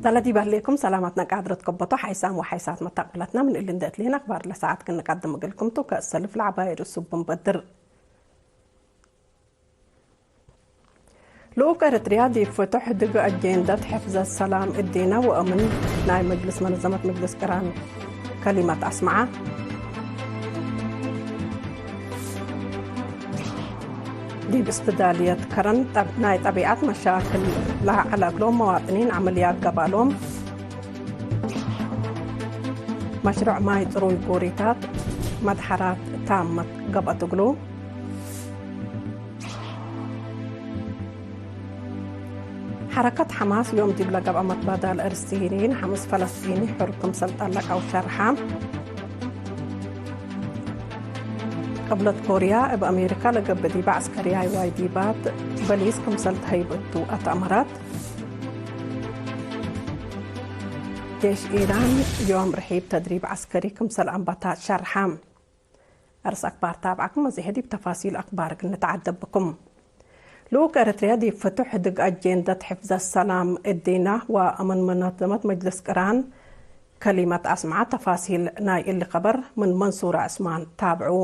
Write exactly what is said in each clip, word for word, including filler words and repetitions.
አለ ዲብ ህሌኩም ሰላማትና ቃድረት ከበቶ ሓይሳም ወሓይሳት መታቅለትና ምን እሊ እንዴ እትሌን አክባር ለሰዓት ክንቀድም እግልኩም ቱ። ከእሰልፍ ለዐባይ ርእሱ ብንበድር። ልኡክ ኤረትርያ ዲብ ፍቱሕ ህድግ አጄንደት ሕፍዘት ሰላም እዲነ ወአምን ናይ መጅልስ መነዘመት መጅልስ ቅራን ከሊመት አስመዐ። ዲብ እስትዳልየት ከረን ጠብ-፣ ናይ ጠቢዐት መሻክል ለአዐለ እግሎም መዋጥኒን ዐመልያት ገብአሎም። መሽሩዕ ማይ ጽሩይ ጎሪታት መድሐራት ታመት ገብአት እግሉ። ሐረከት ሐማስ ዮም ዲብ ለገብአ መትባዳል እርስ ሲሪን ሐምስ ፈለስጢኒ ሑር ክምሰል ጠለቀው ሸርሐ። ቅብለት ኮርያ እብ አሜሪካ ለገብእ ዲበ ዐስከርያይ ዋይዲባት በሊስ ክምሰል ተሀይብ እቱ አትአመረት። ጄሽ ኢራን ዮም ርሒብ ተድሪብ ዐስከሪ ክምሰል አንበታ ሸርሐ። አርስ አክባር ታብዓኩም መዜሐ ዲብ ተፋሲል አክባር እግል ንትዓደብ ብኩም። ልኡክ ኤረትርያ ዲብ ፍቱሕ ህድግ አጄንደት ሕፍዘት ሰላም እዲነ ወአምን መነዘመት መጅልስ ቅራን ከሊመት አስመዐ። ተፋሲል ናይ እሊ ከበር ምን መንሱር ዕስማን ታብዑ።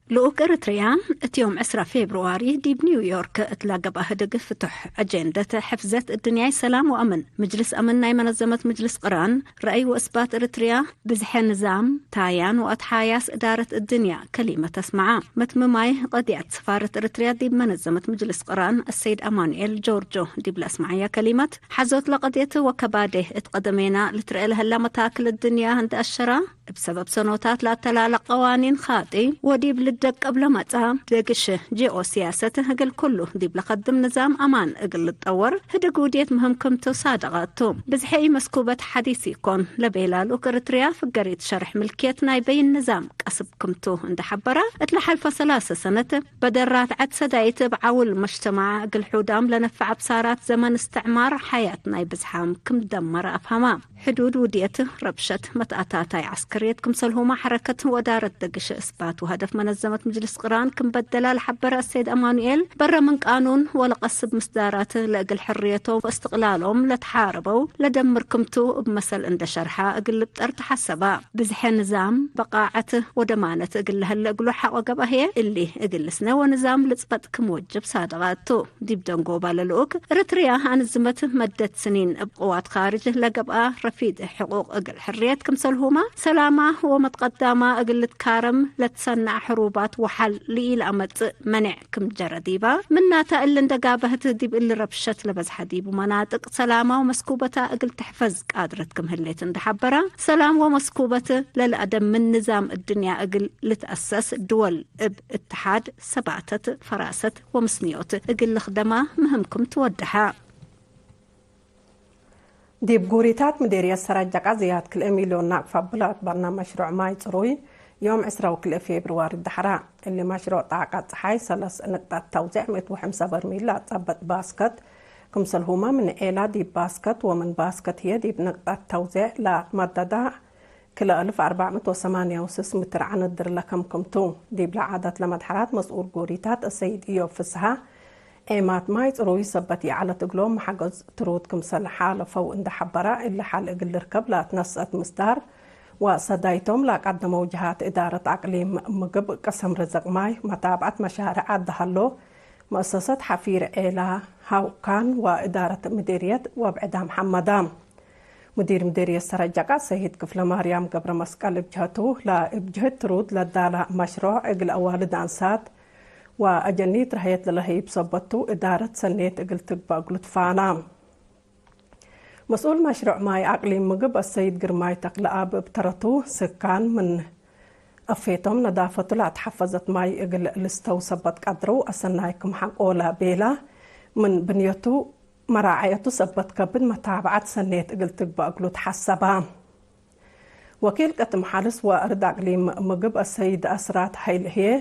ልኡክ ኤረትርያ እት ዮም ዕስራ ፌብርዋሪ ዲብ ኒውዮርክ እት ለገብአ ህድግ ፍቱሕ አጄንደት ሕፍዘት እድንያይ ሰላም ወአምን፣ ምጅልስ አምን ናይ መነዘመት ምጅልስ ቅራን፣ ረአይ ወእስባት ኤረትርያ፣ ብዝሐ ንዛም፣ ታያን ወአትሓያስ እዳረት እድንያ ከሊመት አስመዐ። መትምማይ ቀድየት ሰፋረት ኤረትርያ ዲብ መነዘመት ምጅልስ ቅራን አሰይድ አማኑኤል ጆርጆ ዲብ ለአስመዐያ ከሊመት፣ ሐዞት ለቀድየት ወከባዴ እት ቀደሜና ልትረኤ ለሀላ መታክል እድንያ እንዴ አሸራ፣ እብ ሰበብ ሰኖታት ለአተላለ ቀዋኒን ኻጢ ወዲብ ልደቀብ ለመጽአ ደግሽ ጂኦሲያሰት፣ እግል ኩሉ ዲብ ለከድም ንዛም አማን እግል ልጠወር ህድግ ውድየት ምህም ክምቱ ሳደቀ እቱ። ብዝሐ ኢመስኩበት ሐዲስ ኢኮን ለቤላ ልኡክ ኤረትርያ፣ ፍገሪት ሸርሕ ምልክየት ናይ በይን ንዛም ቀስብ ክምቱ እንዴ ሐበረ፣ እት ለሐልፈ ሰላሰ ሰነት በደራት ዐድ ሰዳይት እብ ዐውል መጅተማዕ እግል ሑዳም ለነፍዕ አብሳራት ዘመን እስትዕማር ሐያት ናይ ብዝሓም ክም ደመረ አፍሀማ። ሕዱድ ውድየት ረብሸት መትአታታይ ዐስከርየት ክምሰልሁመ ሐረከት ወእዳረት ደግሽ እስባት ወሀደፍ መነዘመት ምጅልስ ቅራን ክም በደላ ለሐበረ አሰይድ አማኑኤል፣ በረ ምን ቃኑን ወለቀስብ ምስዳራት ለእግል ሕርየቶም ወእስትቅላሎም ለትሓረበው ለደምር ክምቱ እብ መሰል እንደ ሸርሐ እግል ልብጠር ተሐሰበ። ብዝሐ ንዛም፣ በቃዐት ወደማነት እግል ለህለ እግሉ ሐቆ ገብአ ህዬ እሊ እግል ልስነ ወንዛም ልጽበጥ ክም ወጅብ ሳደቀ እቱ። ዲብ ደንጎባ ለልኡክ፣ ኤረትርያ አንዝመት መደት ስኒን እብ ቅዋት ካርጅ ለገብአ ረፊድ ሕቁቅ እግል ሕርየት ክምሰልሁመ፣ ሰላማ ወመትቀዳማ እግል ልትካረም ለትሰነዐ ሕሩባት ወሐል ለኢለአመጽእ መኔዕ ክም ጀረ ዲባ፣ ምናተ እሊ እንደ ጋብሀት ዲብ እሊ ረብሸት ለበዝሐ ዲቡ መናጥቅ ሰላማ ወመስኩበታ እግል ትሕፈዝ ቃድረት ክም ህሌት እንደ ሐበራ፣ ሰላም ወመስኩበት ለልአደምን ንዛም እድንያ እግል ልትአሰስ ድወል እብ እትሓድ፣ ሰባተት፣ ፈራሰት ወምስንዮት እግል ልክደማ ምህም ክም ትወደሐ። ዲብ ጉሪታት ምዴርየት ሰረጀቃ ዝያድ ክልኤ ሚልዮን ናቅፋ ብላትባና መሽሩዕ ማይ ጽሩይ ዮም ዕስራ ወክልኤ ፌብርዋሪ ደሐራ። እሊ መሽሩዕ ጣቀት ጸሓይ ሰለስ ንቅጠት ተውዜዕ ምእት ወሐምሳ በርሚል ለአጸበጥ ባስከት ክምሰልሁመ ምን ዔላ ዲብ ባስከት ወምን ባስከት ህዬ ዲብ ንቅጠት ተውዜዕ ለአትመደዳ ክልኤ አልፍ አርበዕ ምእት ወሰማንያ ወስስ ምትር ዐነድር ለከምክም ቱ። ዲብለ ዓደት ለመድሐራት መስኡል ጎሪታት አሰይድ እዮብ ፍስሐ፣ ዔማት ማይ ጽሩይ ሰበት ይዐለት እግሎም መሐገዝ ትሩድ ክምሰል ሓለፈው እንደ ሐበራ፣ እሊ ሐል እግል ልርከብ ለአትነስአት ምስዳር ወሰዳይቶም ለአቀደመው ጀሃት እዳረት አቅሊም ምግብ፣ ቅሰም ርዝቅ ማይ፣ መታብዐት መሻርዕ አደሀሎ፣ መአሰሰት ሐፊር ዔላ፣ ሐውካን ወእዳረት ምዲርየት ወብዕዳም ሐመዳ። ሙዲር ምዴርየት ሰረጀቃ ሰይድ ክፍለማርያም ገብረመስቀል እብ ጀህቱ፣ ለእብ ጀህት ትሩድ ለዳላ መሽሮዕ እግል አዋልድ አንሳት ወአጀኒት ረሀየት ለለህይብ ሰበቱ፣ እዳረት ሰኔት እግል ትግበእ እግሉ ትፋና። መስኡል መሽሮዕ ማይ አቅሊም ምግብ አሰይድ ግርማይ ተክለአብ እብ ተረቱ፣ ስካን ምን አፌቶም ነዳፈቱ ለአትሐፈዘት ማይ እግል ልስተው ሰበት ቀድረው አሰናይ ክም ሐቆ ለቤላ፣ ምን ብንየቱ መራዐየቱ ሰበት ከብድ መታብዐት ሰኔት እግል ትግበእ እግሉ ተሐሰባ። ወኪል ቅጥም ሐልስ ወአርድ አቅሊም ምግብ አሰይድ አስራት ሀይል ህዬ፣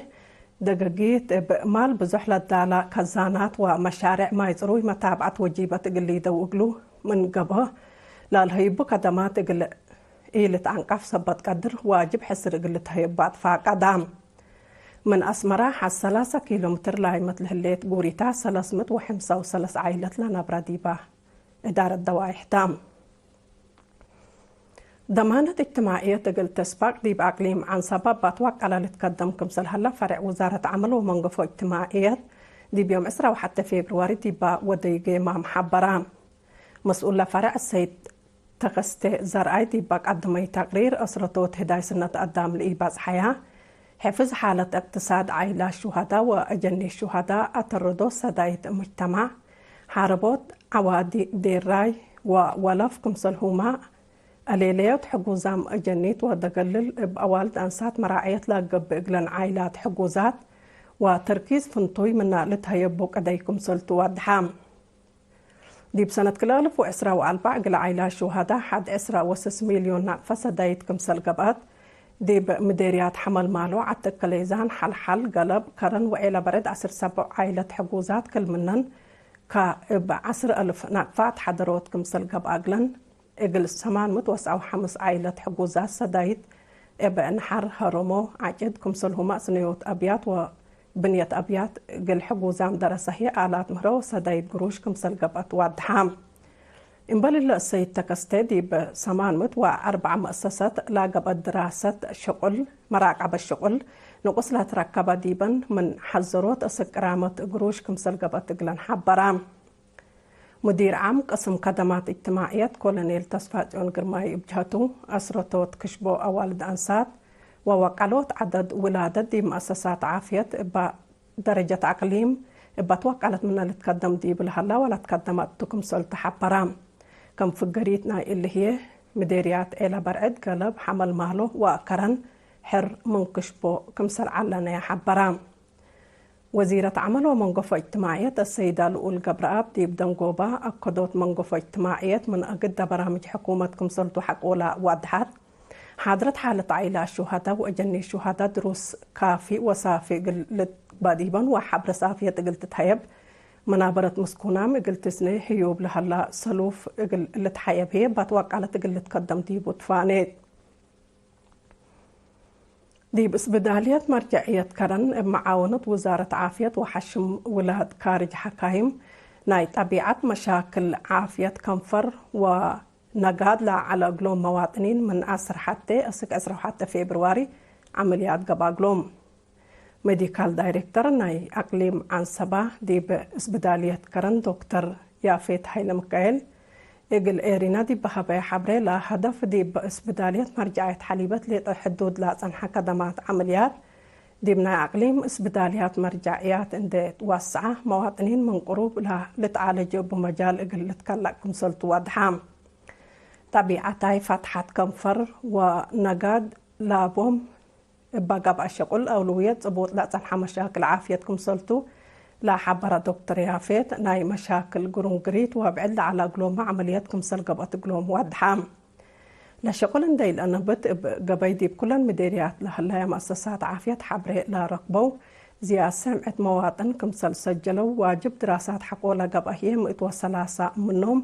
ደገጊት እብ ማል ብዙሕ ለዳላ ከዛናት ወመሻሬዕ ማይ ጽሩይ መታብዐት ወጂበት እግል ሊደው እግሉ ምን ገብኦ፣ ለልሀይቡ ከደማት እግል ኢልትዐንቀፍ ሰበት ቀድር ዋጅብ ሕስር እግል ልትሀየቡ አትፋቀዳ። ምን አስመራ ሐድ ሰላሳ ኪሎ ምትር ላይመት ለህሌት ጉሪታ ሰለስ ምእት ወሐምሳ ወሰለስ ዓይለት ለነብራ ዲባ እዳረት ደዋይሕ ታም። ደማነት እጅትማዕየት እግል ተስፋቅ ዲብ አቅሊም ዐንሰባ ባትዋቀለ ልትከደም ክምሰል ሀለ ፈሬዕ ውዛረት ዐመል ወመንገፎ እጅትማዕየት ዲብ ዮም ዕስራ ወሐተ ፌብርዋሪ ዲባ ወደዩ ጌማም ሐበራ። መስኡል ለፈሬዕ ሰይድ ተከስቴ ዘርአይ ዲብ አቀድመይ ተቅሪር፣ አስረቶት ህዳይ ስነት አዳም ለኢበጽሐያ፣ ሕፍዝ ሓለት እቅትሳድ ዓይላ ሹሀዳ ወአጀኒ ሹሀዳ፣ አተረዶ ሰዳይት ሙጅተማዕ፣ ሓረቦት ዐዋዲ ዴራይ ወወለፍ ክምሰልሁመ፣ አሌለዮት ሕጉዛም አጀኒት ወደገልል እብ አዋልድ አንሳት መራዕየት ለገብእ እግለን ዓይላት ሕጉዛት ወተርኪዝ ፍንቱይ ምነ ልትሀየቡ ቅደይ ክምሰልቱ ወድሐ። ዲብ ሰነት ክልኤ አልፍ ወዕስራ ወአርበዕ እግል ዓይላ ሹሀዳ ሐድ ዕስራ ወስስ ሚልዮን ናቅፈ ሰዳይት ክምሰል ገብአት፣ ዲብ ምዴርያት ሐመልማሎ፣ ዐተከሌዛን፣ ሐልሐል፣ ገለብ፣ ከረን ወዔለ በርዕድ ዐስር ሰብዑ ዓይለት ሕጉዛት ክል ምነን ከእብ ዐስር አልፍ ናቅፈ አትሐደሮት ክምሰል ገብአ እግለን፣ እግል ሰማን ምእት ወሰብዓ ወሐምስ ዓይለት ሕጉዛት ሰዳይት እብ ነሐር ሀሮሞ፣ ዐጭድ፣ ክምሰልሁመ አስነዮት አብያት ወ ብንየት አብያት እግል ሕጉዛም ደረሰ ህዬ አላት ምህሮ ሰዳይት ግሩሽ ክምሰል ገብአት ዋድሐ። እምበል እለ እሰይድ ተከስተ ዲብ ሰማን ምእት ወአርበዕ መእሰሰት ለገብአት ድራሰት ሽቁል፣ መራቀበት ሽቁል ንቁስ ለትረከበ ዲበን ምን ሐዘሮት እስክ ቅራመት ግሩሽ ክምሰል ገብአት እግለን ሐበራ። ሙዲር ዓም ቅስም ከደማት እጅትማዕየት ኮሎኔል ተስፋጽዮን ግርማይ እብ ጀህቱ፣ አስረቶት ክሽቦ አዋልድ አንሳት ወወቀሎት ዐደድ ውላደት ዲብ መአሰሳት ዓፍየት እበ ደረጀት አቅሊም እበ ትወቀለት ምነ ልትከደም ዲብ ለሀላ ወለትከደመት ቱ ክምሰልቱ ሐበራ። ከም ፍገሪት ናይ እሊ ህዬ፣ ምዴርያት ዔለ በርዕድ፣ ገለብ፣ ሐመልማሎ ወከረን ሕር ምን ክሽቦ ክምሰል ዐለነየ ሐበራ። ወዚረት ዐመል ወመንገፎ እጅትማዕየት አሰይዳ ልኡል ገብረአብ ዲብ ደንጎባ፣ አከዶት መንገፎ እጅትማዕየት ምን አግደ በራምጅ ሕኩመት ክምሰልቱ ሐቆላ ዋድሐት። ሓድረት ሓለት ዓይላ ሹሀዳ ወአጀኒ ሹሀዳ ድሩስ ካፊ ወሳፊ እግል ልትግበእ ዲበን ወሐብረ ሳፍየት እግል ትትሀየብ፣ መናበረት ምስኩናም እግል ትስኔ ህዩብ ለሀላ ሰሉፍ እግል ልትሐየብ ህዬ ባትዋቃለት እግል ልትከደም ዲቡ ትፋኔት። ዲብ እስብዳልየት መርጀዕየት ከረን፣ እብ መዓወነት ውዛረት ዓፍየት ወሐሽም ውላድ ካርጅ ሐካይም፣ ናይ ጠቢዐት መሻክል ዓፍየት ከንፈር ወነጋድ ለዐለ እግሎም መዋጥኒን ምን ዐስር ሐቴ እስክ ዕስራ ወሐቴ ፌብርዋሪ ዐመልያት ገብአ እግሎም። ሜዲካል ዳይሬክተር ናይ አቅሊም ዐንሰባ ዲብ እስብዳልየት ከረን ዶክተር ያፌት ሀይለሚካኤል እግል ኤሪና ዲብ ሀበየ ሐብሬ፣ ለሀደፍ ዲብ እስብዳልየት መርጃዕየት ሐሊበት ሌጠ ሕዱድ ለአጸንሐ ከደማት ዐመልያት ዲብ ናይ አቅሊም እስብዳልያት መርጃዕያት እንዴ ትወሰዐ፣ መዋጥኒን ምን ቅሩብ ለልትዓለጅ እቡ መጃል እግል ልትከለቅ ክምሰልቱ ወድሐ። ጠቢዐታይ ፈትሐት ከንፈር ወነጋድ ላቦም እበ ገብአ ሸቁል አውልውየት ጽቡጥ ለጸንሐ መሻክል ዓፍየት ክምሰልቱ ለሐበረ ዶክተር ያፌት፣ ናይ መሻክል ግሩንግሪት ወብዕድ ለዐለ እግሎመ ዐመልየት ክምሰል ገብአት እግሎም ወድሐ። ለሸቁል እንዴ ኢለአነብት እብ ገበይ ዲብ ኩለን ምዴርያት ለሀለያ መአሰሳት ዓፍየት ሐብሬ ለረክበው ዝያድ ሰምዕት መዋጥን ክምሰል ሰጀለው፣ ዋጅብ ድራሳት ሐቆ ለገብአ ህዬ ምእት ወሰላሳ ምኖም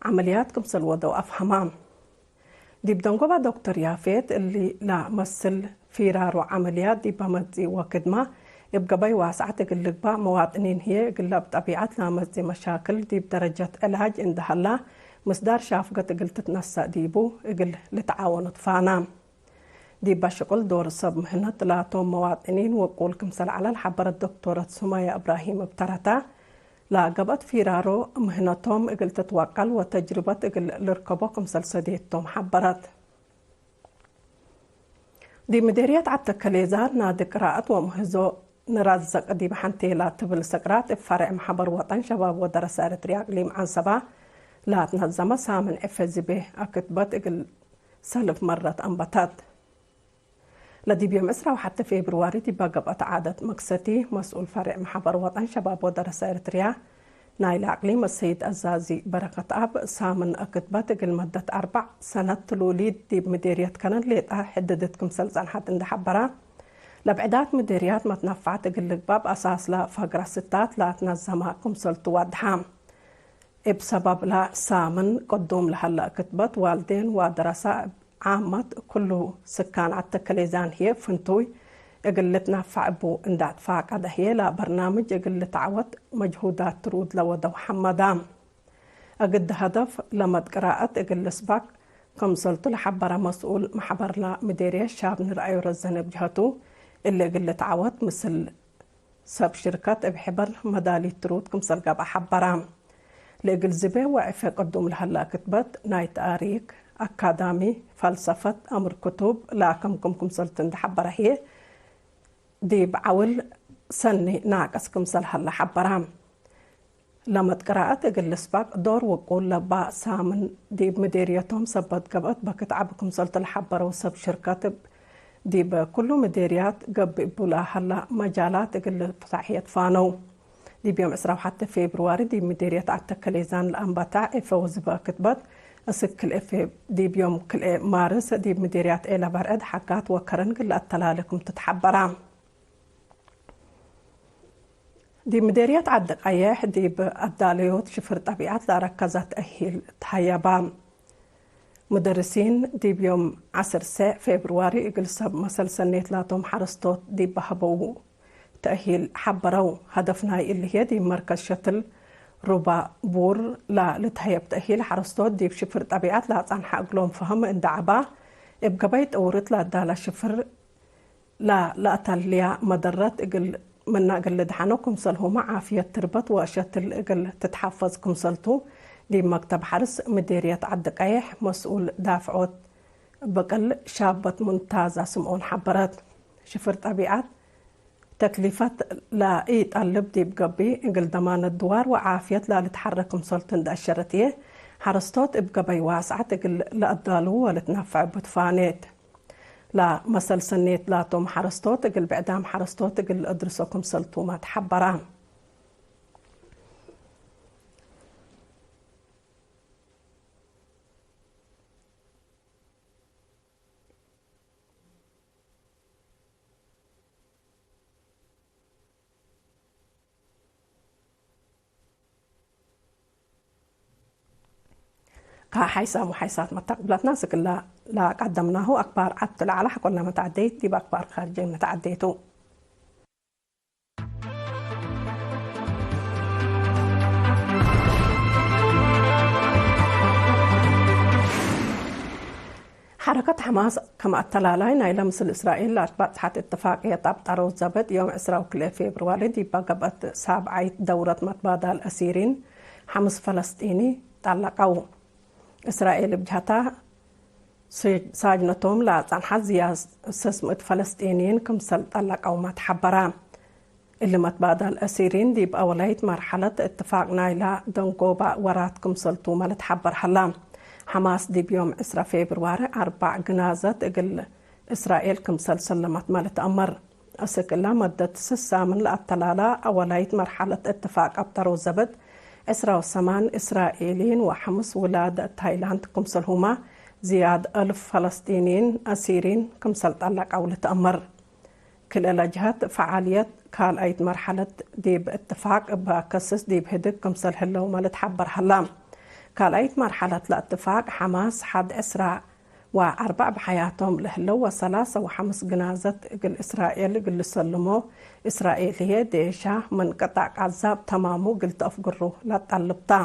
ዐመልያት ክምሰል ወደው አፍሀማ። ዲብ ደንጎባ ዶክተር ያፌት፣ እሊ ለመስል ፊራሮ ዐመልያት ዲብ መጽኢ ወክድመ እብ ገበይ ዋስዐት እግል ልግባእ፣ መዋጥኒን ህዬ እግል እብ ጠቢዐት ለመጽኢ መሻክል ዲብ ደረጀት ዕላጅ እንዴ ሀላ፣ ምስዳር ሻፍገት እግል ትትነሰእ ዲቡ እግል ልትዓወኑ ትፋና። ዲበ ሽቁል ዶር ሰብ ምህነት ላቶም መዋጥኒን ወቁል ክምሰል ዐለ ለሐበረት ዶክቶረት ሱመያ እብራሂም እብ ተረታ፣ ለገብአት ፊራሮ ምህነቶም እግል ትትወቀል ወተጅርበት እግል ልርከቦ ክምሰል ሰዴቶም ሐበረት። ዲብ ምዴርየት ዐተከሌዛን ናዲ ቅራአት ወምህዞ ንረዘቅ ዲብ ሐንቴላ ትብል ሰቅራት እብ ፈሬዕ መሐበር ወጠን ሸባብ ወደረሰ ኤረትርያ አቅሊም ዐንሰባ ለአትነዘመ ሳምን ዕፌ ዝቤ አክትበት እግል ሰልፍ መረት አንበተት። ለዲብ ዮም ዕስራ ወሐቴ ፌብርዋሪ ዲበ ገብአት ዓደት መክሰቲ፣ መስኡል ፈሬዕ መሐበር ወጠን ሸባብ ወደረሰ ኤረትርያ ናይለ አቅሊም አሰይድ አዛዚ በረከትአብ፣ ሳምን አክትበት እግል መደት አርበዕ ሰነት ትሉሊት ዲብ ምዴርየት ከረን ሌጠ ሕድድት ክምሰል ጸንሐት እንዴ ሐበረ፣ ለብዕዳት ምዴርያት መትነፈዐት እግል ልግባእ አሳስ ለፈግረ ስታት ለአትነዘመ ክምሰልቱ ወድሐ። እብ ሰበብለ ሳምን ቅዱም ለሀለ አክትበት ዋልዴን ወደረሰ እብ ዓመት ክሉ ስካን ዐተከሌዛን ህዬ ፍንቱይ እግል ልትናፈዕ እቡ እንደ አትፋቀደ ህዬ፣ ለበርናምጅ እግል ልትዐወት መጅሁዳት ትሩድ ለወደው ሐመዳ። እግድ ሀደፍ ለመትቅራአት እግል ልስባቅ ክምሰልቱ ለሐበረ መስኡል መሕበርና ምዴርየት ሻብ ንርአዩ ረዘነ እብ ጀሀቱ፣ እሊ እግል ልትዐወት ምስል ሰብ ሽርከት እብ ሕበር መዳሊት ትሩድ ክምሰል ገብአ ሐበረ። ለእግል ዝቤ ወዕፌ ቅዱም ለሀላ ክትበት ናይ ተአሪክ፣ አካዳሚ፣ ፈልሰፈት፣ አምር ክቱብ ለአከምክም ክምሰልቱ እንደ ሐበረ ህዬ፣ ዲብ ዐውል ሰኒ ናቅስ ክምሰል ሀለ ሐበረ። ለመትቅራአት እግል ልስባቅ ዶር ውቁል ለባ ሳምን ዲብ ምዴርየቶም ሰበት ገብአት በክት ዐቢ ክምሰልቱ ለሐበረው ሰብ ሽርከት፣ እብ ዲብ ኩሉ ምዴርያት ገብእ እቡ ለሀላ መጃላት እግል ልፍታሕ የትፋነው። ዲብ ዮም ዕስራ ወሐቴ ፌብርዋሪ ዲብ ምዴርየት አተከሌዛን ለአንበታዕ ኤፈ ወዝበ ክትበት እስክ ክልኤ ፌብ ዲብ ዮም ክልኤ ማርስ ዲብ ምዴርያት ዔለ በርዕድ ሐካት ወከረን እግል ለአተላሌ ክምቱ ተሐበረ። ዲብ ምዴርየት ዐዲ ቀየሕ ዲብ አዳለዮት ሽፍር ጠቢዐት ለአረከዘ ተእሂል ተሀየባ። ሙደርሲን ዲብ ዮም ዐስር ሰዕ ፌብርዋሪ እግል ሰብ መሰል ሰኔት ላቶም ሐረስቶት ዲብ በሀበው ተእሂል ሐበረው። ሀደፍ ናይ እሊ ህዬ ዲብ መርከዝ ሸትል ሩባ ቡር ለልትሀየብ ተእሂል ሐረስቶት ዲብ ሽፍር ጠቢዐት ለአጸንሐ እግሎም ፈህም እንደ ዐባ፣ እብ ገበይ ጥውርት ለአዳለ ሽፍር ላ ለአተልያ መደረት እግል፣ ምነ እግል ልድሐኖ ክምሰልሁመ ዓፍየት ትርበት ወሸትል እግል ትትሐፈዝ ክምሰልቱ፣ ዲብ መክተብ ሐርስ ምዴርየት ዐዲ ቀየሕ መስኡል ዳፍዖት ብቅል ሻበት ሙንታዛ ስምኦን ሐበረት። ሽፍር ጠቢዐት ተክሊፈት ለኢጠልብ ዲብ ገብእ፣ እግል ደማነት ድዋር ወዓፍየት ለልትሐረክ ክምሰልቱ እንደ አሸረት ህዬ፣ ሐረስቶት እብ ገበይ ዋስዐት እግል ለአዳልዉ ወልትነፈዕ እቡ ትፋኔት። ለመሰል ሰኔት ላቶም ሐረስቶት እግል ብዕዳም ሐረስቶት እግል ለአድርሶ ክምሰልቱመ ተሐበረ። ከሐይሳም ወሐይሳት መተቅብለትና፣ ስክላ ለቀደምናሁ አክባር ዐድ ለዐለ ሐቆልና መተዐደይት፣ ዲብ አክባር ካርጅ መተዐደይቱ። ሐረከት ሐማስ፣ ከም አተላላይ ናይለ ምስል እስራኤል ለአትባጽሐት እትፋቅየት አብጠረው ዘብጥ፣ ዮም ዕስራ ወክልኤ ፌብርዋሪ ዲባ ገብአት ሳብዓይት ደውረት መትባዳል አሲሪን፣ ሐምስ ፈለስጢኒ ጠለቀው። እስራኤል እብ ጀሀታ፣ ስ-፣ ሳጅነቶም ለአጸንሐት ዝያድ ስስ ምእት ፈለስጢንይን ክምሰል ጠለቀውመ ተሐበረ። እሊ መትባዳል አሲሪን ዲብ አወላይት መርሐለት እትፋቅ ናይላ ደንጎባ ወራት ክምሰልቱመ ልትሐበር ሀላ። ሐማስ ዲብ ዮም ዕስራ ፌብርዋሪ አርበዕ ግናዘት እግል እስራኤል ክምሰል ሰለመትመ ልትአመር። አስክ እላ መደት ስስ ሳምን ለአተላላ አወላይት መርሐለት እትፋቅ አብጠረው ዘብጥ፣ ዕስራ ወሰማን እስራኤልይን ወሐምስ ውላድ ታይላንድ ክምሰልሁመ፣ ዝያድ አልፍ ፈለስጢንይን አሲሪን ክምሰል ጠለቀው ልትአመር። ክልኤ ለጀሀት፣ ፈዓልየት ካልአይት መርሐለት ዲብ እትፋቅ እበ ከስስ ዲብ ህድግ ክምሰል ህለውመ ልትሐበር ሀላ። ካልአይት መርሐለት ለእትፋቅ፣ ሐማስ ሐድ ዕስራ ወአርበዕ ብሐያቶም ለህለው ወሰላሰ ወሐምስ ግናዘት እግል እስራኤል እግል ልሰልሞ፣ እስራኤል ህዬ ዴሻ ምን ቅጣዕ ቃዛ እብ ተማሙ እግል ተአፍግሩ ለጠልብ ተ።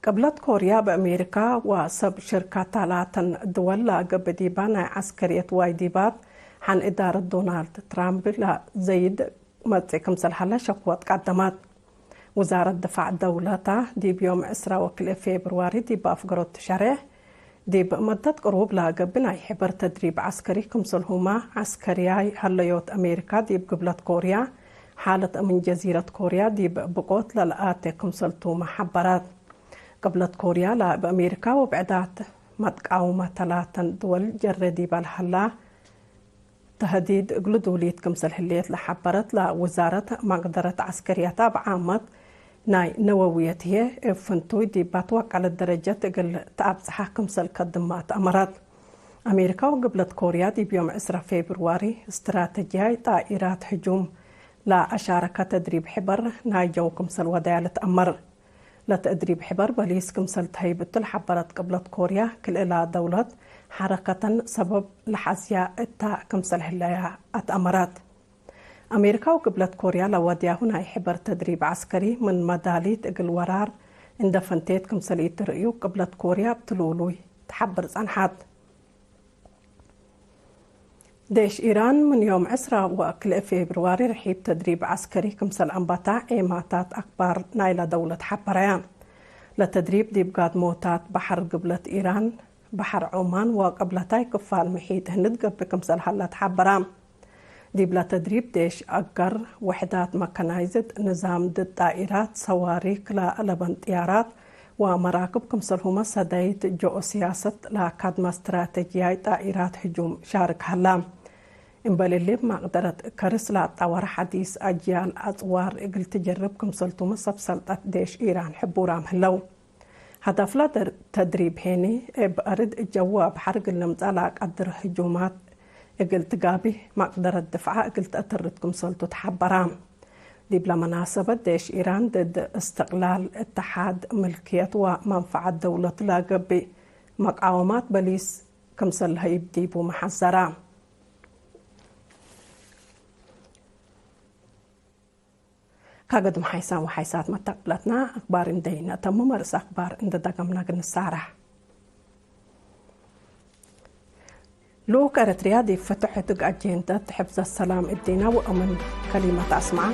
ቅብለት ኮርያ እብ አሜሪካ ወሰብ ሽርካታ ላተን ድወል ለገብእ ዲባ ናይ ዐስከርየት ዋጅባት ሐን እዳረት ዶናልድ ትራምፕ ለዘይድ መጽእ ክምሰል ሀለ ሸክወት ቀደመት። ውዛረት ድፋዕ ደውለታ ዲብ ዮም ዕስራ ወክልኤ ፌብርዋሪ ዲብ አፍገሮት ትሸሬሕ፣ ዲብ መደት ቅሩብ ለገብእ ናይ ሕበር ተድሪብ ዐስከሪ ክምሰልሁመ ዐስከርያይ ሀለዮት አሜሪካ ዲብ ግብለት ኮርያ፣ ሓለት አምን ጀዚረት ኮርያ ዲብ ብቆት ለለአቴ ክምሰልቱመ ሐበረት። ቅብለት ኮርያ ለእብ አሜሪካ ወብዕዳት መትቃውመተ ላተን ድወል ጀሬ ዲበ ለሀላ ተህዲድ እግሉ ዱልይት ክምሰል ህሌት ለሐበረት ለውዛረት፣ መቅደረት ዐስከርየት እብ ዓመት ናይ ነወውየት ህዬ እብ ፍንቱይ ዲብ አትወቀለት ደረጀት እግል ተአብጽሐ ክምሰል ከድማ ተአመረት። አሜሪካ ወግብለት ኮርያ ዲብ ዮም ዕስራ ፌብርዋሪ እስትራተጅያይ ጣኢራት ህጁም ለአሻረከ ተድሪብ ሕበር ናይ ጀው ክምሰል ወደያ ልትአመር። ለተድሪብ ሕበር በሊስ ክምሰል ተህይብ እቱ ለሐበረት ቅብለት ኮርያ፣ ክልእላ ደውለት ሐረከተን ሰበብ ለሐዝያ እታ ክምሰል ህለያ አትአመረት። አሜሪካ ወቅብለት ኮርያ ለወድያሁ ናይ ሕበር ተድሪብ ዐስከሪ ምን መዳሊት እግል ወራር እንደ ፈንቴት ክምሰል ኢትርእዩ ቅብለት ኮርያ እብ ትሉሉይ ተሐብር ጸንሐት። ዴሽ ኢራን ምን ዮም ዕስራ ወክልኤ ፌብርዋሪ ርሒብ ተድሪብ ዐስከሪ ክምሰል አንበታ ዔማታት አክባር ናይላ ደውለት ሐበረያ። ለተድሪብ ዲብ ጋድሞታት በሐር ግብለት ኢራን፣ በሐር ዖማን ወቅብለታይ ክፋል ምሒጥ ህንድ ገብእ ክምሰል ሀላ ተሐበራ። ዲብለ ተድሪብ ዴሽ አገር፣ ውሕዳት መከናይዝድ፣ ንዛም ድድ ጣኢራት፣ ሰዋሪክ ለአለበን ጥያራት ወመራክብ ክምሰልሁመ ሰደይት ጂኦሲያሰት ለካድመ እስትራተጅያይ ጣኢራት ህጁም ሻርክ ሀላ። እምበል እሊ እብ መቅደረት ከርስ ለአጣወረ ሐዲስ አጅያል አጽዋር እግል ትጀርብ ክምሰልቱመ ሰብ ሰልጠት ዴሽ ኢራን ሕቡራም ህለው። ሀዳፍለ ተድሪብ ሄኒ፣ እብ አርድ ጀው ወአብሐር እግል ልምጸእ ለአቀድር ህጁማት እግል ትጋብህ፣ መቅደረት ድፍዐ እግል ተአተርት ክምሰልቱ ተሐበራ። ዲብለ መናሰበት፣ ዴሽ ኢራን ድድ እስትቅላል፣ እተሓድ፣ ምልክየት ወመንፈዐት ደውለቱ ለገብእ መቃወማት በሊስ ክምሰል ለሀይብ ዲቡ መሐዘራ። ካገድም ሓይሳም ወሓይሳት መተቅብለትና አክባር እንዴ ነአተምም፣ አርእስ አክባር እንዴ ደገምና እግል ንሳረሕ። ልኡክ ኤረትርያ ዲብ ፍትሕ እትግ አጄንደት ሕፍዘት ሰላም እዲነ ወአምን ከሊመት አስመዐ።